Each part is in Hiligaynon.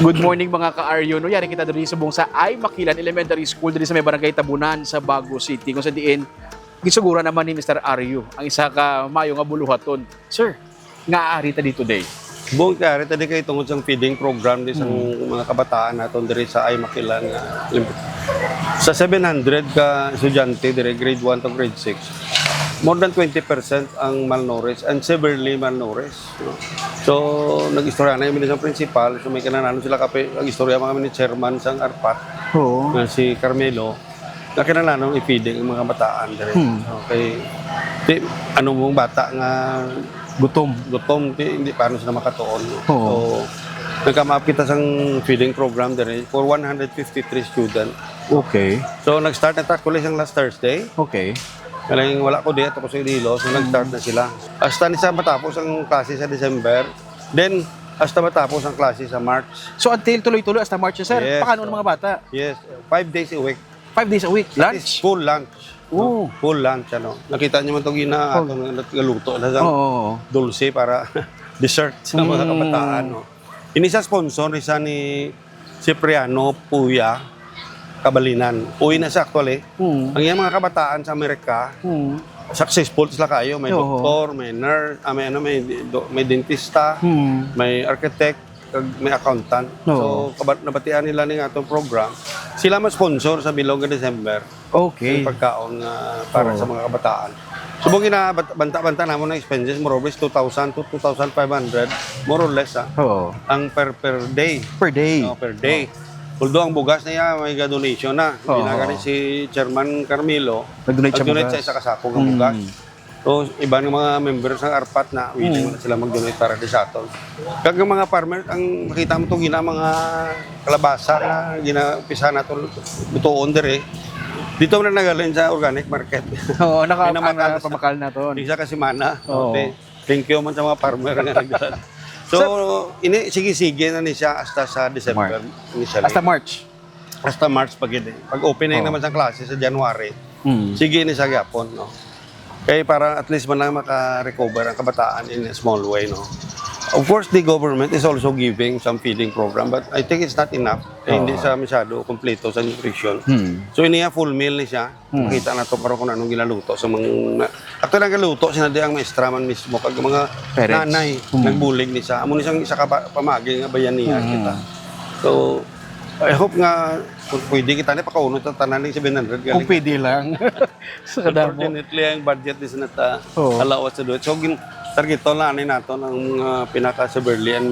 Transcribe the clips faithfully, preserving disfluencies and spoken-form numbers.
Good morning, mga ka-Aryo. No, yari kita diri subong sa Ay Makilan Elementary School diri sa may Barangay Tabunan sa Bago City, kung sa diin gisugura naman ni Mister Aryo ang isa ka mayo nga buluhaton. Sir, nga ari ta dito day? Buong kaya ta di kay tungod sa feeding program di sa mga kabataan naton diri sa Ay Makilan nga lim-, sa seven hundred ka estudyante diri, grade one to grade six, more than twenty percent ang malnourished and severely malnourished, no? So, nag-istorya na yung isang principal, so may kinahanglan sila kape, ang istorya mga ni chairman sang ARPAT Oo. nga si Carmelo, na kinahanglan i-feeding ang mga bataan diri. Hmm. Okay. Di, ano mong bata nga Gutom. gutom, di, hindi paano sila makatuon, no? Oo. So, nag-come up kita sang feeding program diri for one hundred fifty-three student. Okay. So, nag-start na actually sang last Thursday. Okay. Kaling wala ko di, ato ko sa Iloilo, so nag-start na sila. Hasta ni sa matapos ang klase sa December, then hasta matapos ang klase sa March. So, until tuloy-tuloy hasta March, sir? Yes, Paano ang so, mga bata? Yes, five days a week. Five days a week? That is Lunch? full lunch. Oh. Full lunch, ano. Nakita niyo man itong ina, Oh. atong nagaluto na sa Oo, oo, oo. dulce para dessert sa mga Mm. kabataan, no? Ini sa sponsor ni sa ni Cipriano Puya Kabalinan. Uwi na siya actually. Mm. Ang iyang mga kabataan sa Amerika, Mm. successful sila kayo. May Oo. doktor, may nurse, ah, may ano, may do-, may dentista, Mm. may architect, kag may accountant. Oo. So, kabat-, nabatian nila ning atong program. Sila ma-sponsor sa bilog nga December. Okay. Yung pagkaon nga para Oo. sa mga kabataan. Subong gina-, bat-, banta-banta namon ang expenses, more or less two thousand to two thousand five hundred, more or less, ah, Oo. ang per, per day. Per day. No, per day. Oo. Although ang bugas na yan, may donation na. Oo. Ginagani si Chairman Carmelo, Nag-donate siya nag-donate bugas. sa isa ka sako nga Mm. bugas. So, iba ng mga members ng ARPAT na willing Mm. na sila mag-donate para di sa aton. Kag ang mga farmer, ang makita mo itong gina, mga kalabasa na ginapisahan nato lutuon diri. Dito na nagaling sa organic market. Oo, naka-, May namakal ano, sa pamakal na to. Isa ka semana. Oo. Okay. Thank you man sa mga farmer nga nagdala. So, Sir, ini, sige-sige na ni siya hasta sa December, March. initially. Hasta March? Hasta March pa gid eh. Pag opening Oh. naman sa klase sa January, Mm. sige ni sa gyapon, no? Kay para at least man lang maka-recover ang kabataan in a small way, no? Of course, the government is also giving some feeding program, but I think it's not enough. Eh, hindi Oo. sa masyado kompleto sa nutrition. Hmm. So, iniya full meal ni siya. Hmm. Makita na to karon kung anong ginaluto sa mga, actually, ang galuto, sina di ang maestra man mismo, kag mga Parents. nanay, Hmm. nagbulig ni siya. Amo ni siyang isa ka pa-, pamagi nga bayanihan Hmm. kita. So, I hope nga kung pwede kita ni pakaunod ta tanan ning seven hundred Kung galing. pwede lang. Sa kadamo. Unfortunately, ang budget is not, uh, Oo. allow us to do it. So, gin-, targeton lang ani naton ang mga pinaka-severely and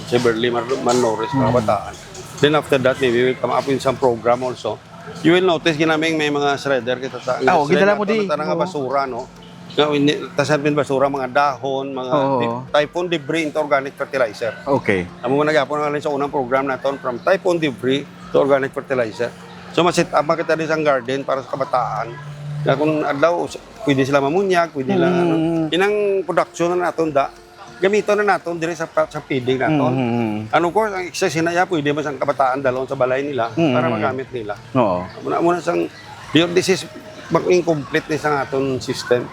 severely mal-, malnourished na Mm. kabataan. Then after that, maybe we'll come up with some program also. You will notice, ginaming may mga shredder kita sa, Ah, oh, ginawa mo di. Tanan nga Oh. basura, no? Nga, ini-, tasan pin basura, mga dahon, mga Oo. di-, typhoon debris into organic fertilizer. Okay. Amo man na gyapon ang alin sa unang program naton, from typhoon debris to organic fertilizer. So, ma-set up man kita din sa garden para sa kabataan. Na kung adlaw, s-, pwede sila mamunyag, pwede lang, ano. Mm. Inang production na naton da, gamiton na naton diri sa pa-, sa feeding naton. Mm. And of course, ang excess na iya, pwede man sa kabataan dalon sa balay nila Mm. para magamit nila. Oo. Muna, muna sang, yun, this is, bak-, incomplete ni sa aton system.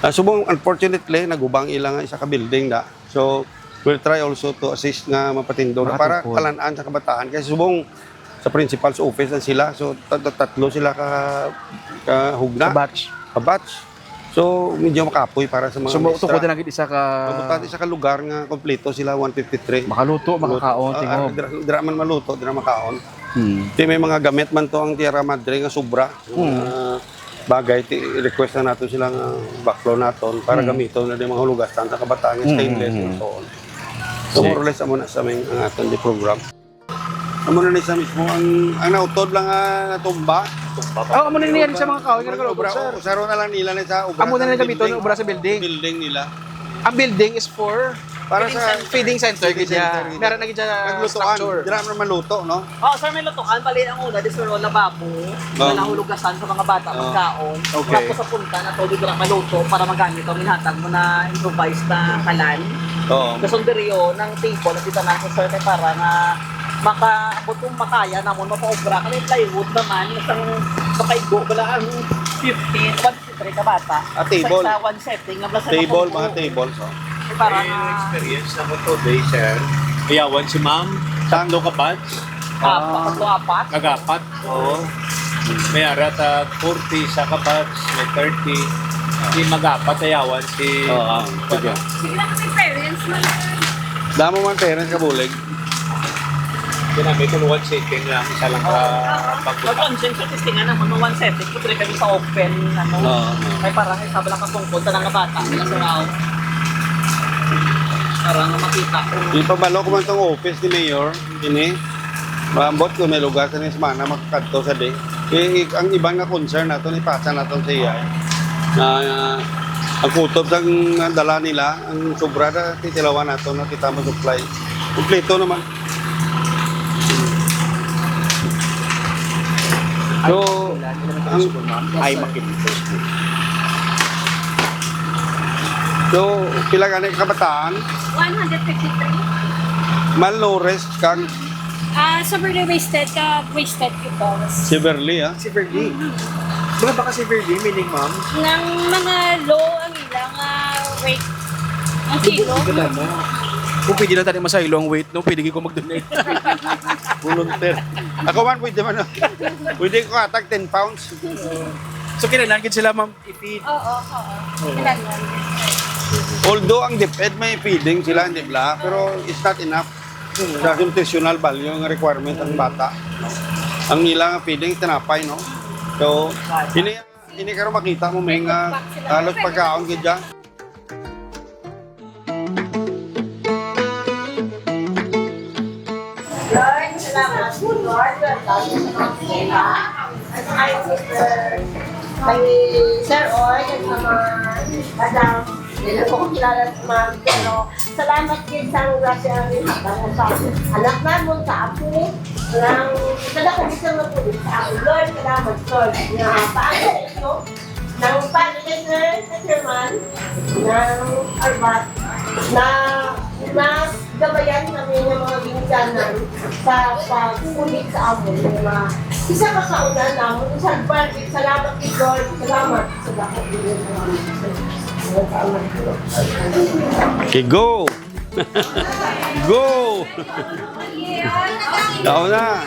Ah, subong, unfortunately, nagubang ila nga isa ka building da. So, we'll try also to assist nga mapatindog para Makatipon. kalan-an sa kabataan. Kay subong sa principal's office na sila. So, tat-, tat-, tatlo sila ka, ka hugna. Ka batch. Ka batch. So, medyo makapoy para sa mga So, maestra. Tukod na lang gid isa ka Mabutang isa ka lugar nga kompleto sila, one fifty-three. Makaluto, makakaon, Ah, tingog. ah, dira, dira man maluto, dira makaon. Hmm. Di may mga gamit man to ang Tierra Madre nga sobra. Hmm. Mga bagay, ti-, request na nato sila nga baklo naton para Hmm. gamiton na din mga hulugastan sa kabataan nga Hmm, stainless hmm, and hmm. so on. So, Sige. more or less, amo na sa aming, ang aton di program. Amo na ni sa mismo ang, ang nautod lang nga natumba. Oh, amo na niya sa mga kahoy nga Ang nagkalubog, obra, sir. Usaron na lang nila ni sa obra Amo na sa nila gamiton, building. Obra sa building. Building nila. Ang building is for Para Feeding sa center. Feeding center, Feeding gid siya. center, gid. Meron na gid siya Naglutuan. Structure. Dira man maluto, no? Oh, sir, may lutuan. Bali, ang una, di, sir, lababo. Oh. Na nahulugasan sa mga bata, Oh. magkaon. Okay. Tapos sa punta na to, di dira maluto para magamit ang inhatag mo na improvised na kalan. Oo. Tapos ang diri, oh, ng table, at dito na sa, sir, kay para nga makaabot kung makaya namon mapaobra. Kami plywood naman, isang kapaigo, wala ang fifty, one fifty-three ka bata. Ah, table. Sa isa, one setting, nga basta Table, mapuno. Mga tables, oh. Ay, para May na experience na mo today, sir. Iyawan si ma'am. Tatlo ka batch? Apat, tatlo, apat. Nag-apat? Oo. May ara ta forty sa ka batch, may thirty. Di mag-apat, ayawan si Oo, sige. Sige lang, may parents mo lang. Damo man parents ka bulig. Di na, may kung one sitting lang, isa lang ka pagbuta. Ang consent sa testingan naman, no one setting, pwede kami sa open, ano, Oo, oo. May para sa sabla ka tungkol, tanang nga bata, sila sa raw. Para nga makita ko. Yung pabalo ko man tong office ni Mayor, ini, maambot ko may lugar sa ni semana makakadto sa di. Eh, ang iban nga concern nato, ipasa nato sa iya. Na, ah, ang kutob sang dala nila, ang sobra na titilawan nato na kita mo supply. Kompleto naman. So, ang Ay, makita. So, pila gani ka kabataan? One hundred fifty-three. Malnourished kag Ah, severely wasted ka, wasted gyud, boss. Severely, ah. Severely. Mga baka severely, meaning, ma'am? Nang mga low ang ilang, ah, weight. Ang kilo. Kung pwede lang tani masaylo ang weight, no? Pwede ko mag-donate. Volunteer. Ako man, pwede man, no? Pwede ko atag ten pounds. So, kinahanglan gid sila, ma'am, i-feed. Oo, oo. Kinahanglan. Although ang DepEd may feeding sila, di ba? Pero it's not enough sa nutritional value nga requirement ang bata. Ang ilang feeding, tinapay, no? So, ini, ini karon makita mo, may nga halos pagkaon gid dyan. Lord, salamat po, Lord. Welcome sa mga problema. At saka yung Sir, kay Sir Oy, at sa mga madam, hindi na po ko kilala sa mga, pero salamat din sa grasya ang hatag mo sa anak namon, sa apo, ng kada komisyon na po sa apo. Lord, salamat, Lord, nga paano sa inyo, ng pag-leader sa chairman ng Arbat na mas gabayan kami ng mga ginikanan sa pagpulit sa amon. Nga isa ka kaunan namon, salbar, salamat kay Lord, salamat sa dako. Salamat. Okay, go! Go! Ikaw na!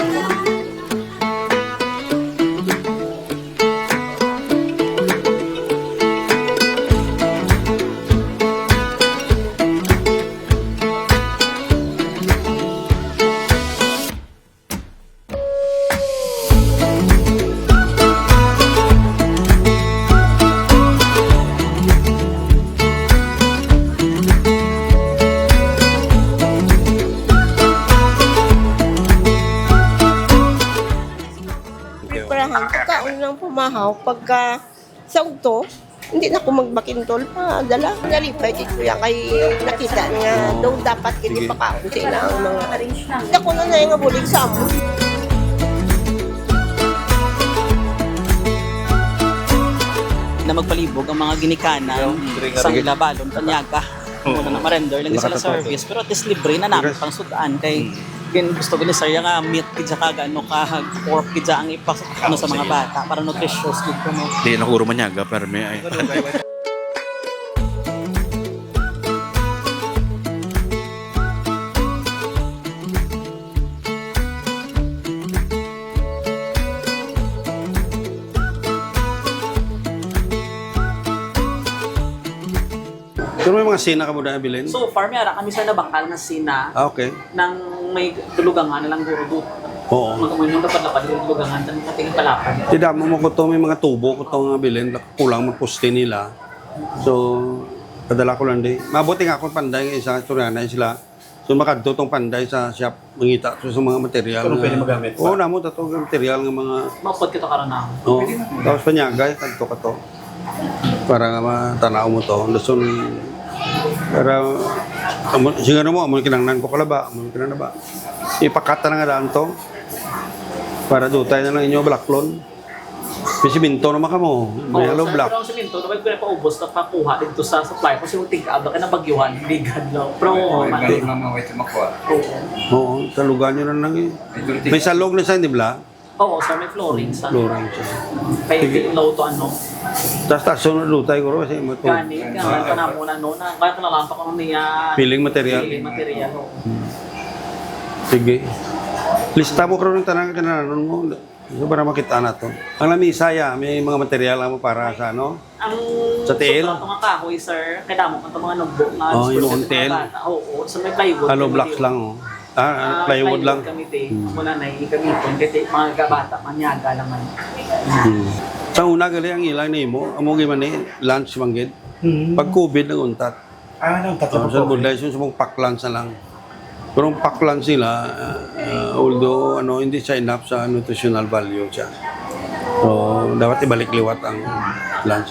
Preparahan ko, kaon lang pumahaw. Pagka sa ugto, hindi na ako magbakintol pa. Dala, nalipay kay kuya kay nakita nga daw dapat gid ipakaon sa ila ang mga arrangement. Dako na na nga bulig sa amo. Na magpalibog ang mga ginikanan sa ila balon, panyaga. Wala na, ma-render lang sila service, pero at least libre na namin pang sud-an kay gin-, gusto gid ni Sir nga meat gid siya kag ano, kag pork gid siya ang ipas-, ano, sa mga bata para nutritious gid kuno. Di na kuro manyaga, pero may ay. Pero may mga sina ka mo dahil bilin? So far, may ara kami, sir, na bakal nga sina. Ah, okay. Nang may dulugangan na lang guro do. Oo. Mag-, mag-, magdapad-lapad yung dulugangan, tan-, kating palapad. Ti damo mo ko to, may mga tubo ko to nga bilin, kulang mo poste nila. So, padala ko lang di. Mabuti nga akong panday nga isa, istorya na sila. So, makadto tong panday sa shop, mangita to sa mga material. Kung nga pwede magamit pa. Oo, namo, tato ang material nga mga Maupod kita karon na. Oo. Tapos panyagay, kadto ka to. Para nga matanaw mo to. Dason, para, amo, siguro mo, amo kinangnan ko kalaba, amo kinanglan ba. Ipakata na nga daan to. Para dutay na lang inyo, balaklon. May simento naman kamo. May Oo, hollow sir, block. Pero ang simento, naman ko na paubos na pakuha dito sa supply ko. Kasi yung tig-, ah, baka nabagyuhan, bigan, no? Pero, Wait, wait, mali. Wait, mama, wait, makuha. Oo. Oo, talugan nyo na lang eh. Ito, tig- May salog na sa, di ba? Oo, sir, may flooring sa. Flooring siya. Kaya Sige. Low to ano. Tas, tas, sunod lutay ko rin kasi mo to. Gani, Ah. gani, kanamo na, no? Na, kaya ko nalampa ko niya. Piling material. Piling material, oo. Hmm. Sige. Lista mo karon ang tanan nga kinahanglan mo. So, para makita nato. Ang lamisa, ya, may mga material mo para sa ano? Ang Sa tiil? Sobra nga kahoy, sir. Kaya damo pa itong mga nagbo nga Oh, yung mga tiil? bata. Oo, so may plywood. Hollow kami blocks dito. lang, oh. Ah, ah, Ah, plywood lang. Kami, te. Hmm. Muna na yung gamiton kasi mga bata, manyaga naman. Hmm. Sa una, gali ang ilang nimo, amo gyud man ni lunch man gid. Hmm. Pag COVID, nag-untat. Ah, nang tatlo Oh, po. sa Buday, so, sumong pack lunch na lang. Pero ang pack lunch nila, ah, although ano, hindi siya enough sa nutritional value siya. So, dapat ibalik liwat ang lunch.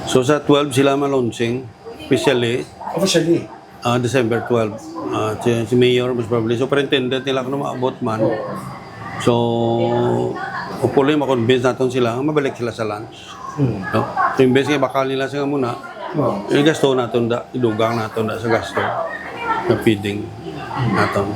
So, sa twelve sila ma-launching, officially, Officially. ah, December twelve. Ah, si, si Mayor, most probably, superintendent nila kung maabot man. So, hopefully, ma-convince natin sila, mabalik sila sa lunch. Hmm. No? So, imbes nga bakal nila sa muna, Oh. igasto naton da, idugang naton da sa gasto na feeding naton.